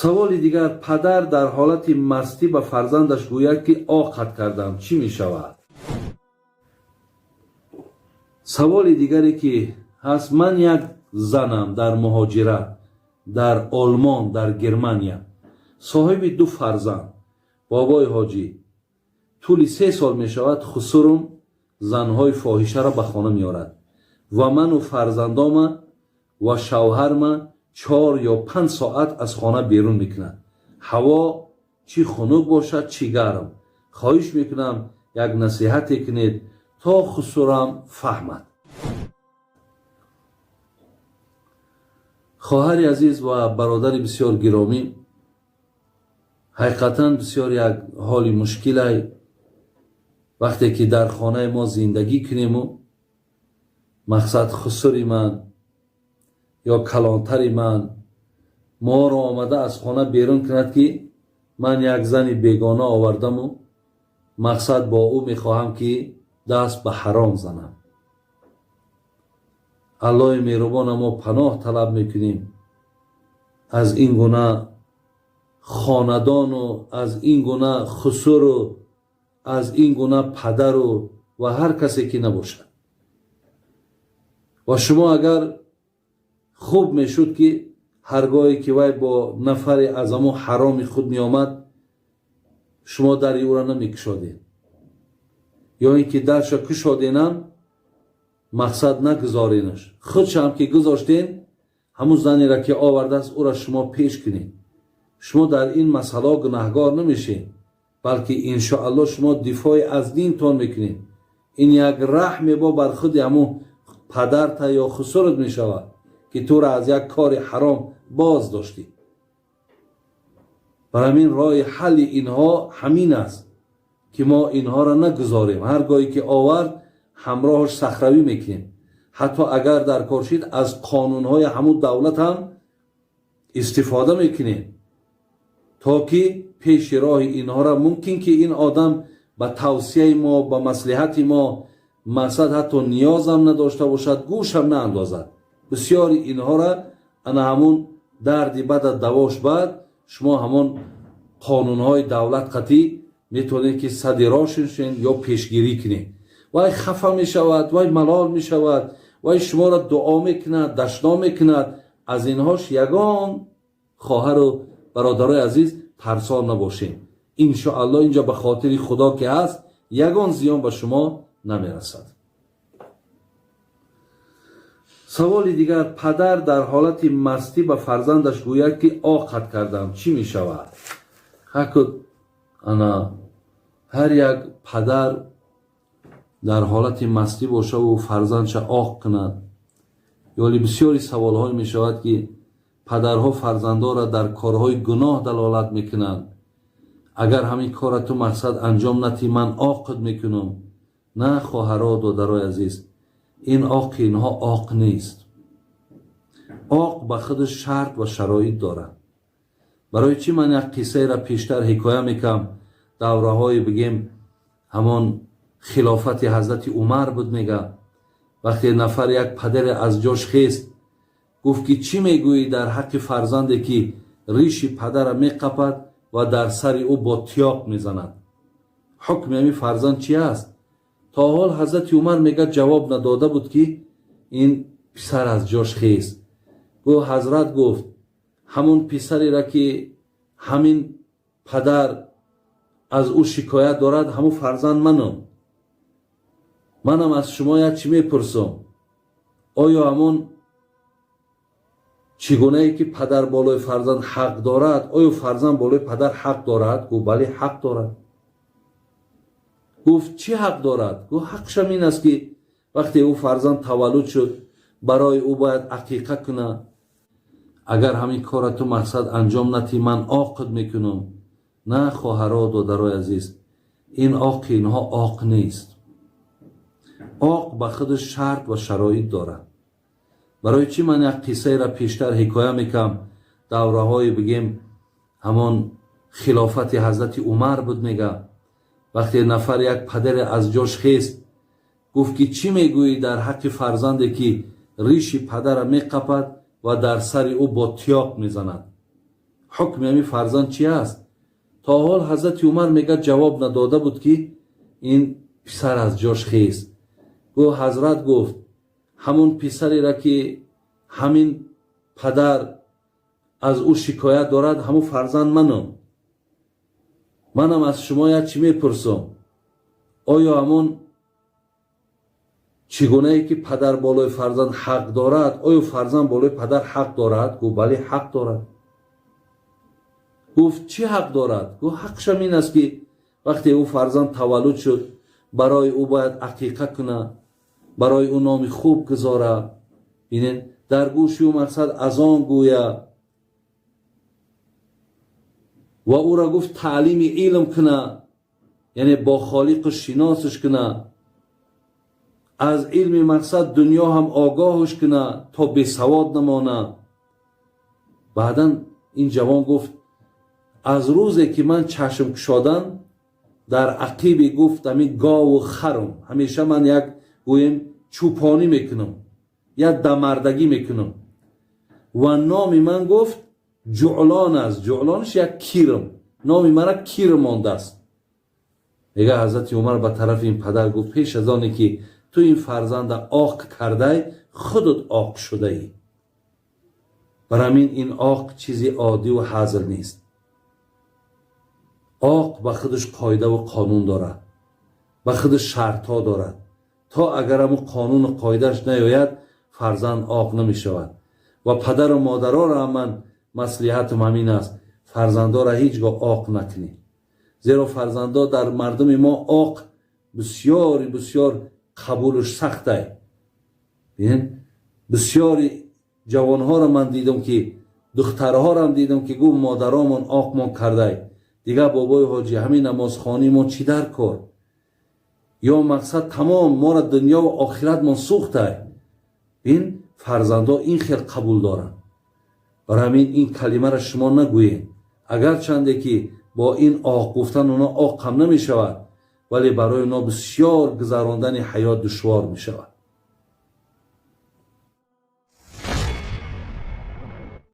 Саволи дигар: падар дар ҳолати мастӣ ба фарзандаш гӯяд, ки оқат кардам, чӣ мешавад? Саволи дигаре ки ҳаст: ман як занам дар муҳоҷират, дар Олмон, дар Германия, соҳиби ду фарзанд. Бобои ҳоҷӣ, тӯли 3 сол мешавад, хусурум занҳои фоҳишаро ба хона меорад ва ману фарзандома ва шавҳарма 4 ё 5 соат аз хона берун мекунад. Ҳаво чӣ хунук бошад, чӣ гарм. Хоҳиш мекунам, як насиҳате кунед, то хусурам фаҳмад. Хоҳари азиз ва бародари бисёр гиромӣ, ҳақиқатан бисёр як ҳоли мушкилай, вақте ки дар хонаи мо зиндагӣ кунему, мақсад, хусури ман ё калонтари ман моро омада аз хона берун кунад, ки ман як зани бегона овардаму, мақсад, бо ӯ мехоҳам, ки даст ба ҳаром занам. Аллоҳи меҳрубона мо паноҳ талаб мекунем аз ин гуна хонадону аз ин гуна хусуру аз ин гуна падару ва ҳар касе ки набошад. Ва шумо агар хуб мешуд, ки ҳаргоҳе ки вай бо нафаре аз ҳамон ҳароми худ меомад, шумо дари ӯро намекушодед ё ин ки дарша кушоденам, мақсад, нагузоренаш. Худшам ки гузоштен, ҳамун занеро ки овардааст, ӯро шумо пеш кунед. Шумо дар ин масъалаҳо гунаҳгор намешед, балки иншоалло шумо дифои аз динтон мекунед. Ин як раҳме бо бар худи ҳамун падарта ё хусурат мешавад, ки туро аз як кори ҳаром боз доштӣ. Бар ҳамин роҳи ҳалли инҳо ҳамин аст, ки мо инҳоро нагузорем. Ҳар гоҳе ки овард, ҳамроҳаш сахравӣ мекунем. Ҳатто агар дар кор шид, аз қонунҳои ҳамун давлат ҳам истифода мекунем, то ки пеши роҳи инҳоро. Мумкин ки ин одам ба тавсияи мо, ба маслиҳати мо, мақсад, ҳатто ниёзам надошта бошад, гӯшам наандозад. Бисёри инҳоро ана ҳамун дарди бада давош бад. Шумо ҳамон қонунҳои давлат қатӣ метавонед, ки сади роҳ шиншен ё пешгирӣ кунед. Вай хафа мешавад, вай малол мешавад, вай шуморо дуо мекунад, дашном мекунад. Аз инҳош ягон хоҳару бародарои азиз тарсон набошем. Иншоалло, инҷо ба хотири Худо ки ҳаст, ягон зиён ба шумо намерасад. Саволи дигар: падар дар ҳолати мастӣ ба фарзандаш гӯяд, ки оқат кардам, чӣ мешавад? Ҳаку ана ҳар як падар дар ҳолати мастӣ бошаву фарзандша оқ кунад. Ёли бисёри саволҳое мешавад, ки падарҳо фарзандонро дар корҳои гуноҳ далолат мекунанд: агар ҳамин кора ту, мақсад, анҷом натӣ, ман оқд мекунам. На, хоҳаро, додарои азиз, ин оқи инҳо оқ нест. Оқ ба худаш шарт ва шароит дорад. Барои чӣ ман як қиссаеро пештар ҳикоя мекунам? Давраҳои, бигем, ҳамон хилофати ҳазрати Умар буд, мега, вақте нафар, як падаре аз ҷош хест, гуфт, ки чӣ мегӯӣ дар ҳаққи фарзанде, ки риши падара меқапад ва дар сари ӯ бо тиёқ мезанад? Ҳукми ҳамин фарзанд чи аст? То ҳол ҳазрати Умар, мега, ҷавоб надода буд, ки ин писар аз ҷош хест. Гуфт, ҳазрат гуфт: ҳамон писареро, ки ҳамин падар аз ӯ шикоят дорад, ҳамун фарзанд манам. Манам аз шумо як чӣ мепурсам: оё ҳамон чӣ гунае ки падар болои фарзанд ҳақ дорад, оё фарзанд болои падар ҳақ дорад? Гуфт: бале, ҳақ дорад. Гуфт: чӣ ҳақ дорад? Гуфт: ҳақшам ин аст, ки вақте ӯ фарзанд таваллуд шуд, барои ӯ бояд ақиқа кунад. Агар ҳамин кора ту, мақсад, анҷом натӣ, ман оқд мекунам. На, хоҳаро, додарои азиз, ин оқи инҳо оқ нест. Оқ ба худаш шарт ва шароит дорад. Барои чӣ ман як қиссаеро пештар ҳикоя мекунам? Давраҳои, бигем, ҳамон хилофати ҳазрати Умар буд, мега, вақте нафар, як падаре аз ҷош хест, гуфт, ки чӣ мегӯӣ дар ҳаққи фарзанде, ки риши падара меқапад ва дар сари ӯ бо тиёқ мезанад? Ҳукми ҳамин фарзанд чи аст? То ҳол Ҳазрати Умар мегӯяд, ҷавоб надода буд, ки ин писар аз ҷош хест. Гуфт, ҳазрат гуфт, ҳамон писареро, ки ҳамин падар аз ӯ шикоят дорад, ҳамун фарзанд манам. Манам аз шумо як чӣ мепурсам: оё ҳамон чӣ гунае ки падар болои фарзанд ҳақ дорад, оё фарзанд болои падар ҳақ дорад? Гуфт: бале, ҳақ дорад. Гуфт: чӣ ҳақ дорад? Гуфт: ҳақшам ин аст, ки вақте ӯ фарзанд таваллуд шуд, барои ӯ бояд ақиқа кунад, барои ӯ номи хуб гузора, бинед, дар гӯши ӯ, мақсад, азон гӯя ва ӯро, гуфт, таълими илм куна, яъне бо холиқу шиносаш куна, аз илми, мақсад, дунё ҳам огоҳаш куна, то бесавод намона. Баъдан ин ҷавон гуфт: аз рӯзе ки ман чашм кушодам, дар ақиби, гуфт, ҳамин гову харум ҳамеша ман як, гӯем, чӯпонӣ мекунам, як дамардагӣ мекунам ва номи ман, гуфт, Ҷуълон аст. Ҷуълонш як кирм, номи мара кир мондааст. Мега, Ҳазрати Умар ба тарафи ин падар гуфт: пеш аз оне ки ту ин фарзанда оқ кардай, худат оқ шудаӣ. Бар ҳамин ин оқ чизи оддиву ҳазл нест. Оқ ба худаш қоидаву қонун дорад, ба худаш шартҳо дорад. То агар ҳамун қонуну қоидааш наёяд, фарзанд оқ намешавад. Ва падару модароро ҳам ман маслиҳатам ҳамин аст: фарзандоро ҳеҷ гоҳ оқ накунед, зеро фарзандо дар мардуми мо оқ бисёри бисёр қабулш сахтай. Бисёри ҷавонҳоро ман дидам, ки духтарҳорам дидам, ки гуфт: модаромон оқмон кардай, дигар, бобои ҳоҷӣ, ҳамин намозхонии мо чӣ дар кор? Ё, мақсад, тамом моро дунёву охиратмон сӯхтай. Бин, фарзандҳо ин хел қабул доранд. Бар ҳамин ин калимаро шумо нагӯед. Агарчанде ки бо ин оқ гуфтан оно оқ ҳам намешавад, вале барои оно бисёр гузарондани ҳаёт душвор мешавад.